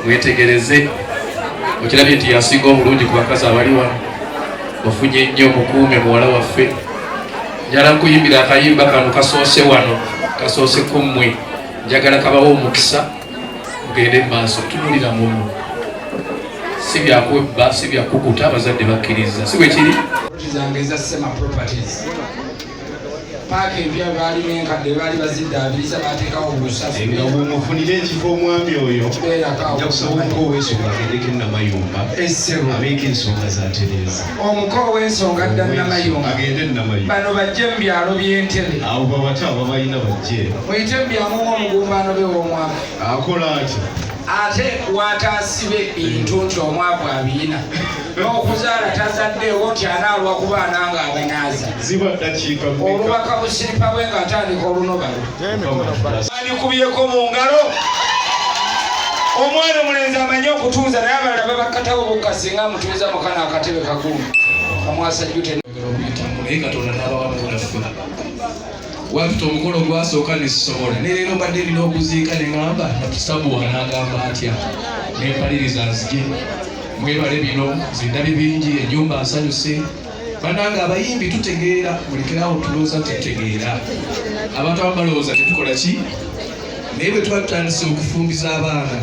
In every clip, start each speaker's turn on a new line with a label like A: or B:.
A: Mwetegereze, okirabye nti yasinga obulungi ku bakazi abali wano. Ofunye nnyo, mukuume muwala waffe. Njala nkuyimbira akayimba kano kasoose wano, kasoose ku mmwe. Njagala kabawo omukisa, mugende mu maaso. Tunulira muno, si byakwebba, si byakukuta, abazadde bakkiriza, si bwe kiri?
B: Zange eza Sema Properties, paaka empya baali n'enkadde baali baziddaabiriza, bateekawo obusafi.
C: Nga bwemufunira ekifo omwami oyo,
B: Beerako awo.
C: Nja kusaba omuko ow'ensonga agendeko enamayumba.
B: Essebo.
C: Abeeko ensonga zatereeza.
B: Omuko ow'ensonga dda Namayumba.
C: Agende Namayumba.
B: Bano bajje mu byalo by'Entebe.
C: Abo babata ababalina bajje.
B: Muyite mu byamu omugumbaano be w'omwavu.
C: Akola atya?
B: Ate wataasibe bintu nti omwavu abiyina n'okuzaala tazaddeewo nti anaalwa ku baana nga abanaaza.
C: Ziba ddakiika mmeka?
B: Olubaka busiripa bwe ng'atandika olunobalo andikubyeko mu ngalo. Omwana omulenzi amanyi okutuuza, naye abalala babakkatawo bokka. Singa amutuuza mukana akatebe kakulu kamwasajjute.
A: Okuyitamu, naye Katonda n'abawa munaffe. Wapita omukolo gwasooka nesisobola, ne leero mbadde nina okuziika, ne ŋŋamba natusabuwa n'agamba atya, nempaliriza nzije. Mwebale bino, nze ndabye bingi, ennyumba nsanyuse. Bannange abayimbi tutegeera, mulekerawo tulowooza tetutegeera. Abantu abamu balowooza tetukola ki, naye bwe tuba tutandise okufumbiza abaana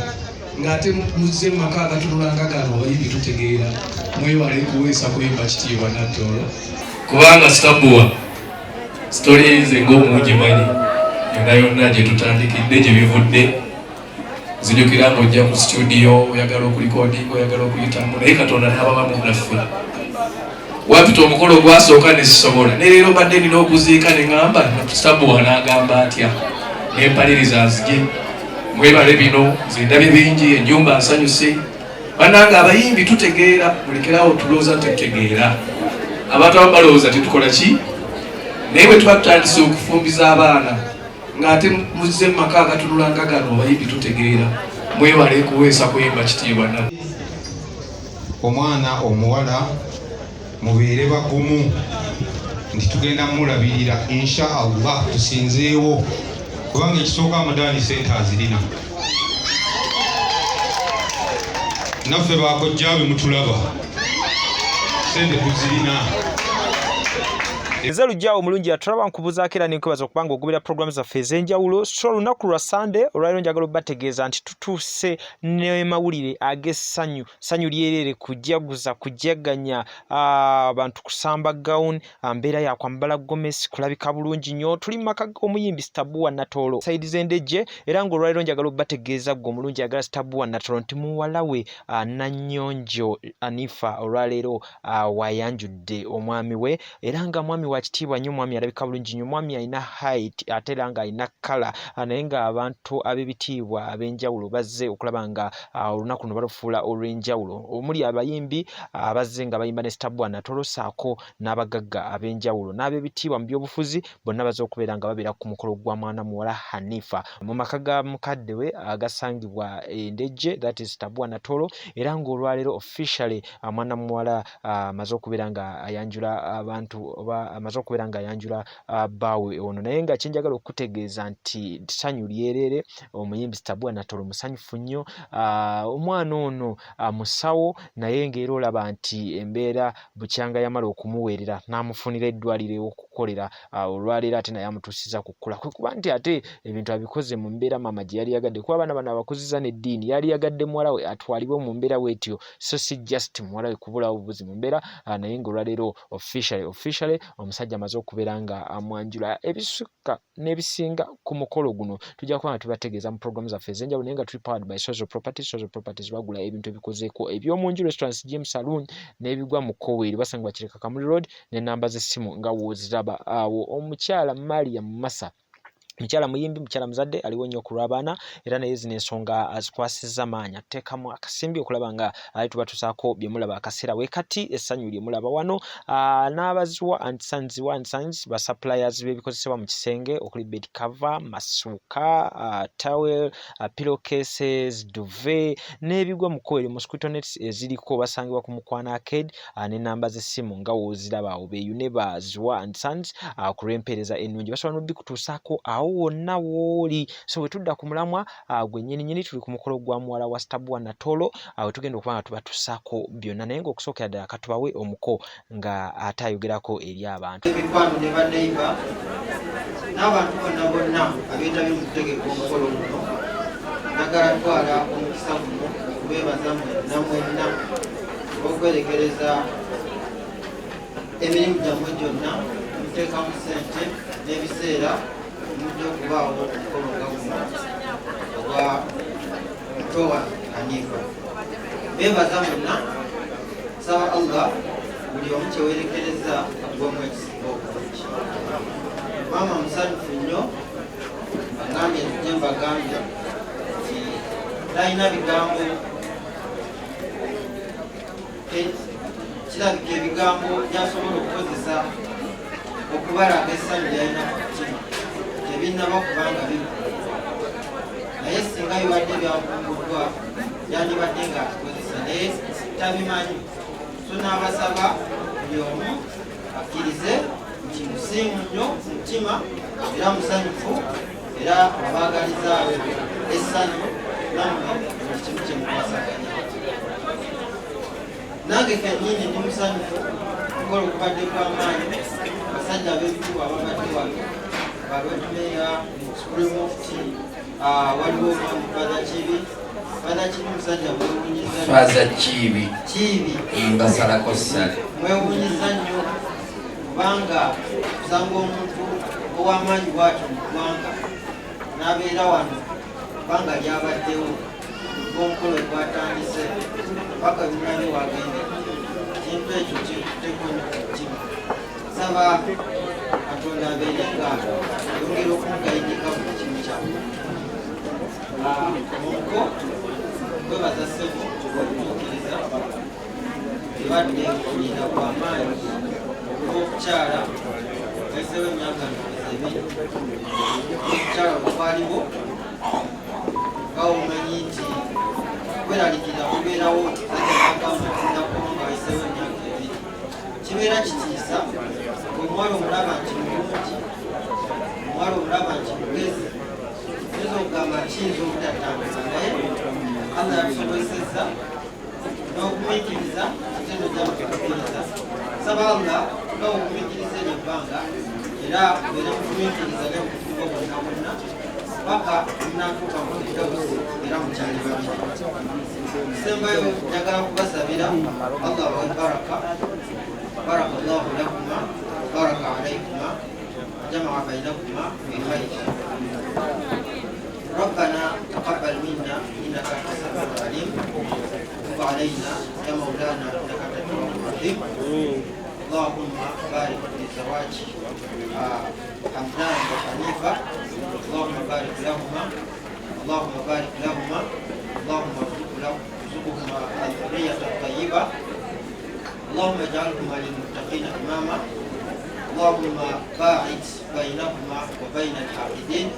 A: ng'ate muzze mu maka agatunula nga gano, abayimbi tutegeera. Mwebale kuweesa kuyimba kitiibwa Nattoolo, kubanga sitabuwa story nze ng'omungimanyi yonna yonna gye tutandikidde, gye bivudde. Nzijukira ng'ojja ku studio, oyagala okurecordinga, oyagala okuyitamu, naye Katonda n'abawamu naffe. Wapita omukolo gwasooka nesisobola, ne leero mbadde nina okuziika, ne ŋŋamba sitabuwa n'agamba atya, nempaliriza nzije. Mwebale bino, nze ndabye bingi, ennyumba nsanyuse. Bannange abayimbi tutegeera, mulekerawo tulowooza tetutegeera. Abantu abamu balowooza tetukola ki, naye bwe tuba tutandise okufumbiza abaana ng'ate muzze mu maka agatunula nga gano, abayimbi tutegeera. Mwebale kuweesa kuyimba kitiibwa na
D: Omwana omuwala, mubeere bagumu nti tugenda mulabirira, insha Allah. Tusinzeewo kubanga ekisooka Amadaani sente azirina, naffe bakojjabe mutulaba, sente tuzirina.
E: Nze Lujjaawo omulungi atulaba, nkubuzaako era nenkwebaza okubanga ogubira programu zaffe ez'enjawulo. So olunaku lwa Sande olwaliro njagala obategeeza nti tutuuse n'emawulire ag'essanyu, ssanyu lyereere, kujaguza, kujaganya, abantu kusamba gown, mbeera yakwambala gomesi, kulabika bulungi nnyo. Tuli mu maka g'omuyimbi Sitabuwa Natoolo, side z'Endejje, era ng'olwaliro njagala obategeeza ggwe omulungi ayagala Sitabuwa Natoolo nti muwala we Nanyonjo Anifa olwaleero wayanjudde omwami we, era nga mwami wa kitiibwa nnyo, mwami alabika bulungi nnyo, mwami alina height ate era nga alina color, naye ng'abantu ab'ebitiibwa ab'enjawulo bazze okulaba nga olunaku luno balufuula olw'enjawulo, omuli abayimbi abazze nga bayimba ne Stabua Natolo, ssaako n'abagagga ab'enjawulo n'ab'ebitiibwa mu byobufuzi. Bonna bazze okubeera nga babeera ku mukolo gwa mwana muwala Hanifa mu maka ga mukadde we agasangibwa Endejje, that is Stabua Natolo. Era ng'olwaleero officially mwana muwala amaze okubeera nga ayanjula abantu oba amaze okubeera nga ayanjula bbaawe ono. Naye nga kyenjagala okukutegeeza nti ssanyu lyereere, omuyimbi Stabua Natolo musanyufu nnyo. Omwana ono musawo, naye ng'era olaba nti embeera bukyanga yamala okumuweerera n'amufunira eddwaliro ew'okukolera, olwaleero ate naye amutuusiza ku kkula, kwe kuba nti ate ebintu abikoze mu mbeera maama gye yali yagadde, kuba abaana bano abakuziza n'eddiini. Yali yagadde muwala we atwalibwe mu mbeera bw'etyo, so si just muwala we kubulawo bubuzi mu mbeera, naye ng'olwaleero officially omusajja amaze okubeera nga amwanjula. Ebisukka n'ebisinga ku mukolo guno tujja kuba nga tubategeeza mu programu zaffe ez'enjawulo, naye nga tuli powered by Social Properties. Social Properties bagula ebintu ebikozeeko eby'omu nju, restaurants, gym, saloon n'ebigwa mu kkoweeri. Basangibwa Kireka, Kamuli Road, n'ennamba z'essimu nga wooziraba awo. Omukyala Mariam Massa, mukyala muyimbi, mukyala muzadde, aliwo nnyo ku lw'abaana, era naye zino ensonga azikwasizza maanyi, atuteekamu akasimbi okulaba nga ali tubatusaako bye mulaba akaseera we kati, essanyu lye mulaba wano. N'abaziwa and Sons, Ziwa and Sons ba suppliers b'ebikozesebwa mu kisenge okuli bed cover, masuuka, towel, pillow cases, duvet n'ebigwa mu kkowe, mosquito nets eziriko. Basangibwa ku Mukwano Arcade, n'ennamba z'essimu nga wooziraba awo. Beeyune ba Ziwa and Sons ku lw'empeereza ennungi, basobola n'obikutuusaako awo. Awo wonna wooli. So bwe tudda ku mulamwa gwe nnyini tuli ku mukolo gwa muwala wa Stabua Natolo, we tugenda okuba nga tubatusaako byonna, naye ng'okusookera ddala katubawe omuko nga ate ayogerako eri abantu.
F: Emikwano ne baneiba n'abantu bonna bonna abeetabye mu kutegeka omukolo guno, njagala twala omukisa guno okubeebaza mwenna mwenna okwerekereza emirimu gyammwe gyonna, muteekamu ssente n'ebiseera mujja okubaawo omukolo nga guno ogwa mutowa Hanifa. Beebaza mwenna, nsaba Allah buli omu kyewerekereza akuwemu ekisinga obulungi. Maama musanyufu nnyo, agambye nzije mbagambye nti talina bigambo, kirabika ebigambo byasobola okukozesa okubalaga essanyu lyalina ku mutima tebinnaba kubanga bivugwa, naye singa bibadde byakunguddwa yandibadde ng'akikozesa, naye tabimanyi. So n'abasaba buli omu akkirize nti musiimu nnyo ku mutima era musanyufu, era abaagaliza essanyu nammwe buli kimu kye mukwasaganya. Nange kennyini ndi musanyufu, omukolo gubadde gw'amaanyi, abasajja ab'ebitiibwa ababadde wano, ba Lord Mayor, Supreme Mufti, waliwo omwami Father Kibi. Father Kibi musajja mwewuunyiza nnyo.
G: Father Kibi.
F: Kibi.
G: Mbasalako ssale.
F: Mwewuunyiza nnyo kubanga kusanga omuntu ow'amaanyi bw'atyo mu ggwanga n'abeera wano kubanga lyabaddewo ng'omukolo gwatandise paka bimulabye wagendedde. Ekintu ekyo kikutteko nnyo ku mutima. Nsaba Katonda abeere nga ayongera okumugayidinga buli kimu kyammwe. Omuko kwebaza ssebo okutuukiriza ebadde kulinda kwa maanyi okuva okukyala wayiseewo emyaka ndowooza ebiri okukyala okwaliwo, nga omanyi nti kweraliikirira kubeerawo agamba nti nakoma nga wayiseewo emyaka ebiri. Kibeera kitiisa omuwala omulaba nti mulungi, omuwala omulaba nti mugezi, oyinza okugamba kiyinza obutatambula, naye Allah yatusobozesezza n'ogumiikiriza ate n'ojja mukutuukiriza. Nsaba Allah nga ogumiikiriza eryo ebbanga era obeere mugumiikiriza ne bufumbo bwonna bwonna paka munatuuka mu Firdausi era mukyali babiri. Nsembayo njagala kubasabira Allah abawe baraka. Barakallahu lakuma baraka alaikuma jamaa bainakuma fi khair. ربنا تقبل منا انك انت السميع العليم، وتب علينا يا مولانا انك انت التواب الرحيم. اللهم بارك في زواج حمدان وحنيفه، اللهم بارك لهما، اللهم بارك لهما، اللهم ارزقهما الذريه الطيبه، اللهم اجعلهما للمتقين اماما، اللهم باعد بينهما وبين الحاقدين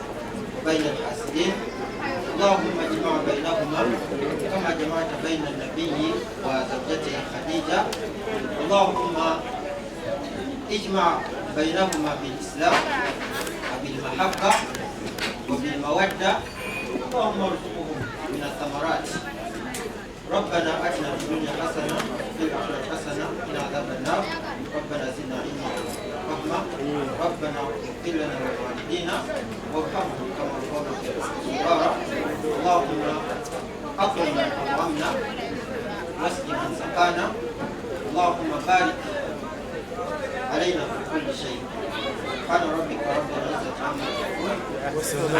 F: وبين الحاسدين، اللهم اجمع بينهما كما جمعت بين النبي وزوجته خديجة، اللهم اجمع بينهما بالإسلام وبالمحبة وبالمودة، اللهم ارزقهم من الثمرات. ربنا اتنا في الدنيا حسنه وفي الاخره حسنه وقنا عذاب النار. ربنا زدنا علما وفهما، ربنا اغفر لنا ولوالدينا وارحمهم كما ربونا صغارا. اللهم اطعم من اطعمنا واسق من سقانا، اللهم بارك علينا في كل شيء. سبحان ربك رب العزه عما يصفون.